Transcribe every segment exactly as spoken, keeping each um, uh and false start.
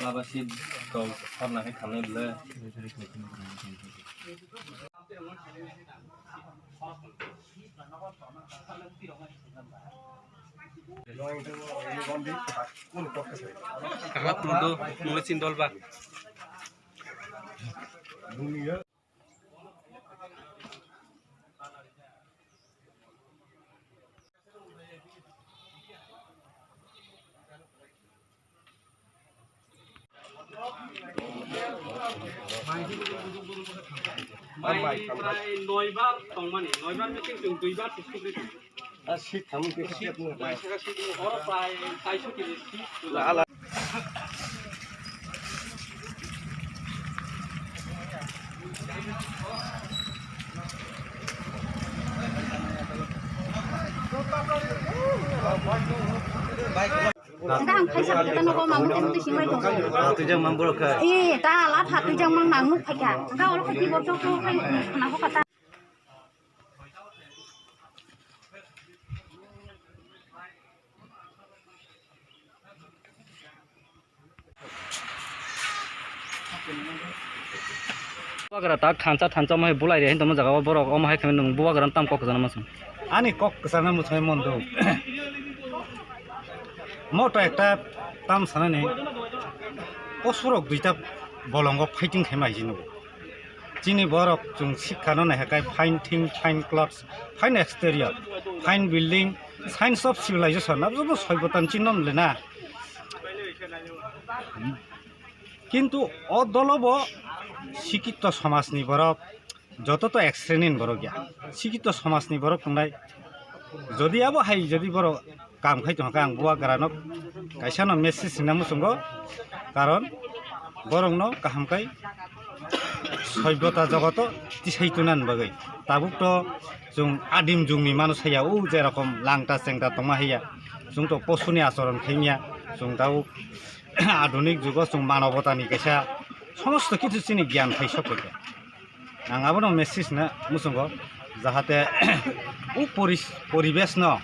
Laba si tol khorna khe khamnai bwle. Kala tungdo, nungni sindol ba. Mai prai noibar tongmani, noibar meeting chwng duibar se sugri tongo. A seat tamo khe seat no. Mai saka seat no, oro prai kaisu kiri seat. Enggak, ang kaisa kita no kau mampu itu sih mai dong. Tujang mampu kha. Eh, ta alat ha tujang mang nang nuk phaikha. Enggak, orang kaki bocor tuh kan kena kok kata. Bubagra tak thansa thansa omo hai bulai re hinwi tongma jaga o borok omo hai khe nwng bubagra tam kok kwchangma song. Ani kok kwchangma mwsai mondo. Moto ekta tam sanani. Posurok duita bolongo fighting khai mai jinu. Chini borok chwng sikha no naiha khai fine thing, fine clothes, fine exterior, fine building, science of civilization, abo joto soibota ni chini no le na. Kintu o dolo bo sikito somaj ni borok, joto to ek sreni ni borok ya. Sikito somaj ni borok tongnai. Jodi abo hai jodi borok kam khai tongkha, ang bubagra no kaisa no message hwnna muchungo, karon borok no kaham khai soibota jogoto tisai tunani bagwi. Tabuk to chwng adim jugni mano saya, o je rokom langta chengta tongma haiya, chwng to posuni achoron khaimya, chwng tabuk adunik jugo chwng manobota ni kaisa somosto kichu chini gyan khai sok khe. Ang abono message na muchungo, jahate o poris-, poribesh no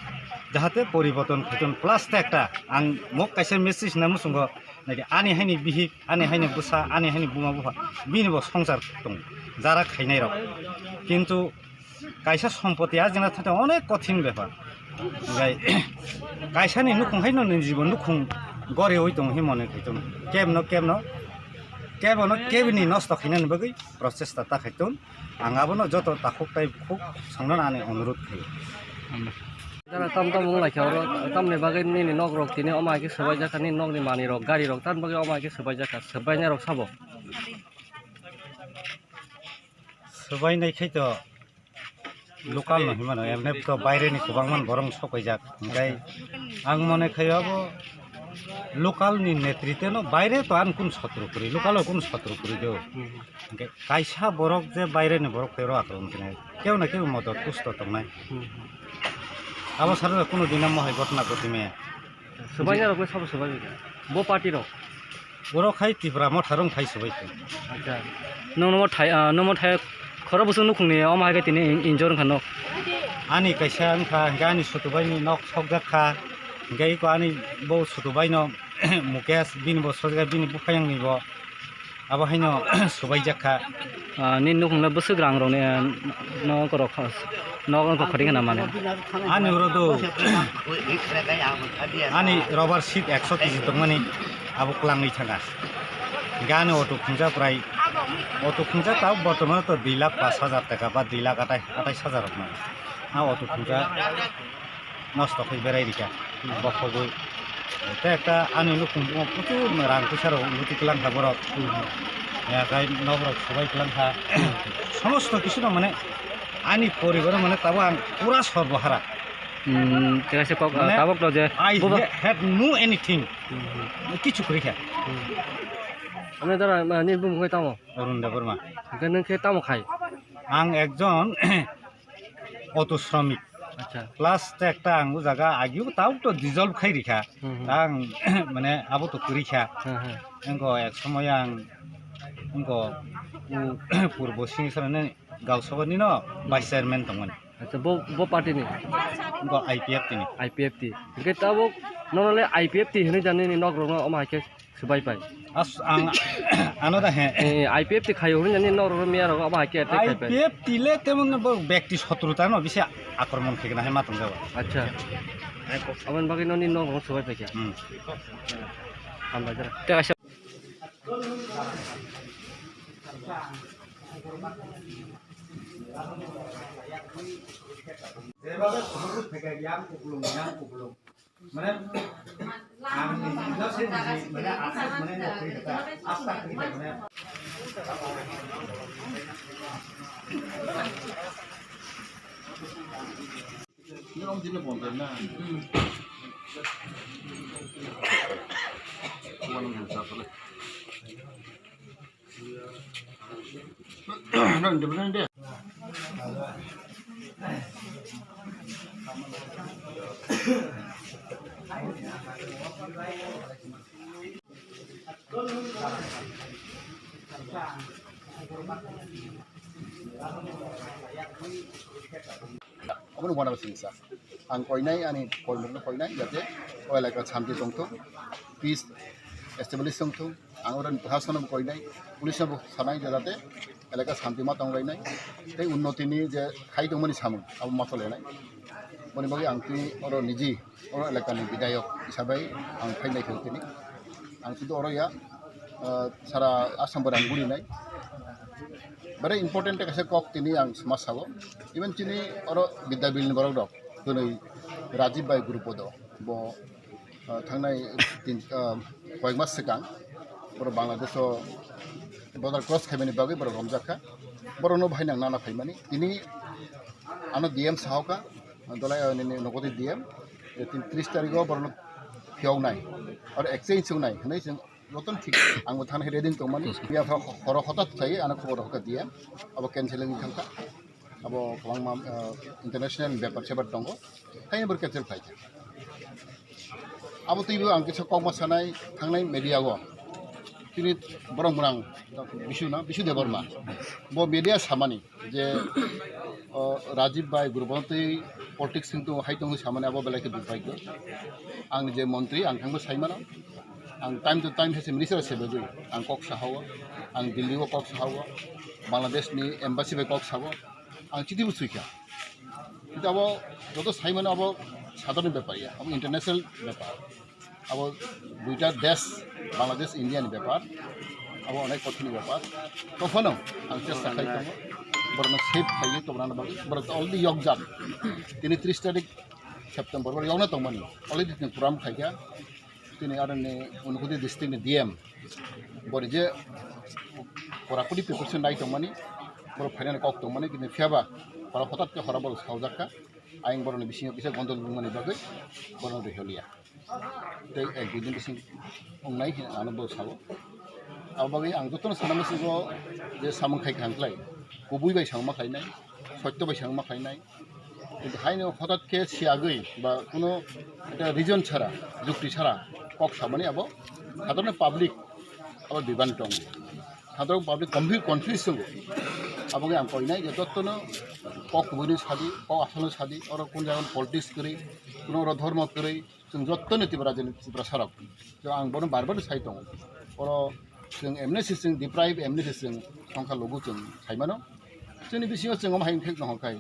jahate poriborton khaiton plus ta ekta ang mok kaisa message na muchungo, naidi ani haini bihik, ani haini bwsa, ani haini buma bupha, bini bo songsar tong jara khainai rok, kintu kaisa sompoti ajina thate onek kothin bepar. Gai kaisa ni nukhung haino ni jibon nukhung gori oi tong hi mone khaiton, kebno kebno kebno kebni nosto khainani bagwi prochesta ta khaitun. Ang abono joto takhuk tai khuk songno ani onurut khaio. Jara tam tam wng laikha oro, tamni bagwi nini nok rok tini omo hai khe swbaijak kha, nini nokni manwi rok, gari rok, tamni bagwi omo hai khe swbaijak kha, swbainai rok sabo? Swbainai khai to local no hinmano, emne to baire ni kwbangma borok sokaijak, hingkai ang mone khaio abo local ni netrite no, baire to ang kun sotro kwrwi, local o kun sotro kwrwi do. Hingke kaisa borok je baire ni borok phai rw akhron kene kebo na kebo modot kusto tongnai. Hmm. Abo sara kuno dina mohai gotna gotime. Swbainai rok le sabo swbai bo party rok. Borok hai Tipra Motha rok phai swbai khe. Acha. Nong nomo thai, ah, nomo thai khoro busuk nukhung ni omo hai khe tini in-, injor wngkha nok. Ani kaisa wngkha hingke ani sutubai ni nok sokjak kha. Hingke iko ani bo sutubai no Mukesh bini bo sojak bini buphayang ni bo. Abo haino subaijak kha. Ah, nini nukhung le bwswk rang rok ni, ah, nok rok kha, nok wngkha khori khna mane. Ani oro do ani rubber sheet ekso kg tongmani abo kwlangwi thanga. Gani auto khungjak prai, auto khungjak tabuk bortomano to dui lakh pash hajar taka ba dui lakh atai, atai hajar rok mano. A auto khungjak nosto khe berai rikha, bokhogwi. Tei ekta ani nukhung o prochur rang puisa rok luti kwlang kha borok. Ya, kai nok rok subai kwlang kha. Somosto kisu no mane ani poribar mane tabo ang pura sorbohara. Hmm, tei kaisa kok, mane, tabok to je I bobo ha-, had no anything. Hmm, hmm. Kichu kwrwi kha. Hmm. Amne dara, ma, ni bumung khai tamo? Arun Debbarma. Hingke nung khe tamo khai? Ang ekjon auto shramik. Acha. Plus te ekta ang o jaga agio tau to dissolve khai rikha. Hmm, hmm. Ang mane abo to kwrwi kha. Hmm, hmm. Engko ek somoy ang engko u purbo sini sara ne Gausaba ni no vice chairman tongmani. Acha, bo, bo party ni? Engko I P F T ni. I P F T. Hingke tabuk nono le I P F T hinui jani ni nok rok no omo hai khe Swbai pai. As ang ano da he. Eh, I P F T khai hwnwi nani norok miya rok abo hai khe attack khai pai. I P F T le temon bo bekti sotruta no bisi akromon khaigena hai ma tongjago. Acha. Aboni bagwi noni norok swbai pai kha. Hmm. Hambai jara. Te kaisa. Jebabe kuplung phaikha, yang kuplung, yang kuplung. Mane, ang niji no se niji, mane, aswk, mane, nokri kata, aswk kri kata, mane. Ini om sini bontar na. Kuan nang sa pala. Nang de, nang de. Aboni wana singsa. Ang koinai, ani koimung no koinai, jate o elaka shanti tongthung, peace establish tongthung. Ang oro ni proshasano bo koinai, police no bo sanai, jate elaka shanti ma tonglainai. Tei unnoti ni je khai tongmani samung, abo ma solenai. Boni bagwi ang tini oro niji, oro elaka ni bidayok hisabai ang phainai khe tini. Ang sudu oro ya, ah, sara Assam bo rang guri nai. Very important kaisa kok tini ang sma sabo. Even chini oro Bidya Bill ni borok rok, twnwi Rajiv Bhai Gurupodo, bo, ah, thangnai tin, ah, koyek mas swkang borok Bangladesh o border cross khaimani bagwi borok romjak kha. Borokno bahai nang nana phaimani. Tini ano D M sahoka, Dolai, ah, nini Nogoti D M, je tin tris tarikh o borokno phiyoknai, aro exchange wngnai hwnwi chwng Jotono thik, ang bo thangna khe ready wng tongmani. Phiya pha horo hothat khlaiwi ano khobor rw kha diya. Abo cancel wngwi thangkha. Abo kwbangma, ah, international bepar sebar tongo. Haino bo cancel khlaikha. Abo twibo ang kisa kokma sanai thangnai media o. Chini borok mwnang Bisu na, Bisu Debbarma. Bo media samani. Je, o, Rajiv Bhai Gurupodo twi politics wng tongo, hai tongo samani abo belai khe durbaigyo. Ang je montri, ang thangbo saimano. Ang time to time hai se minister se begwi ang kok sahao, ang Delhi o kok sahao, Bangladesh ni embassy bai kok sao, ang chiti bo sui kha. Kintu abo joto saimano abo sadharon bepar ya, abo international bepar. Abo duita desh, Bangladesh, India ni bepar. Abo onek kothini bepar. Tophano ang chesta khai tongo. Borokno safe khai tongna bagwi. Borok already yokjak. Tini tris tarik September, borok yokna tongmani. Already tini program khaikha. Tini aroni Unakoti district ni D M. Bori je korakoti preparation nai tongmani. Borok phainani kok tongmani. Tini phiyaba. Borok hotat khe hora borok saujak kha. Ayang borokni bisingo kisa gondol wngmani bagwi borokno riholiya. Tei ek dui din bising wngnai hwnwi ano bo sao. Abo bagwi ang jotono sana muchungo je samung khai kha hwnklai, kubui bai samung ma khlainai, sotto bai samung ma khlainai. Kintu haino hotat khe siyagwi ba kuno ekta reason chara, jukti chara kok samani abo sadharon public abo bibani tongo. Sadharon public confuse, confuse tongo. Abo bagwi ang koinai je jotono kok kubuino sadi, kok aswkno sadi, oro kun jaga politics kwrwi, kuno oro dhormo kwrwi, Chwng jottoni Tripura rajyoni Tiprasa rok. Chwng ang bono bar bar sai tongo. Oro chwng M N S chwng deprive M N S chwng songkha logo chwng saimano. Chwngni bisingo chwng omo hai wngkhe nong khai.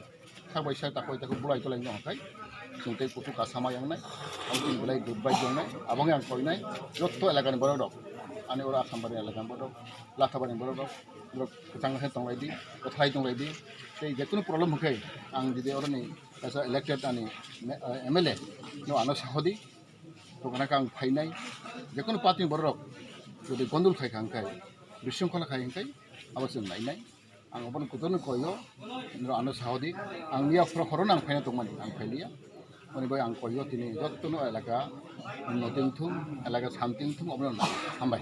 Sak bai sak takoi takoi bulai tolai nong khai. Chwng tei kutu kasama yangnai. Ang chwng belai dudbai tongnai. Aboni ang koinai. Jotto elakani borok rok. Ani oro Asambari elakani borok rok. Lathabari borok rok. Borok kwchang khe tonglai di. Kwthai tonglai di. Tei jekunu problem hwnkhe ang dide oroni Kaisa elected ani me-, eh, M L A no ano sahodi, tongna khe ang phainai, jekunu party ni borok rok jodi gondol khai kha hwnkhai, bisingkhola khai hwnkhai, abo chwng nainai, ang obono kutorno koio, no ano sahodi, ang miya phoro khoro no ang phaina tongmani, ang phailiya, oni bai ang koio tini jottono elaka unnoti wngthung, elaka shanti wngthung, obono hambai.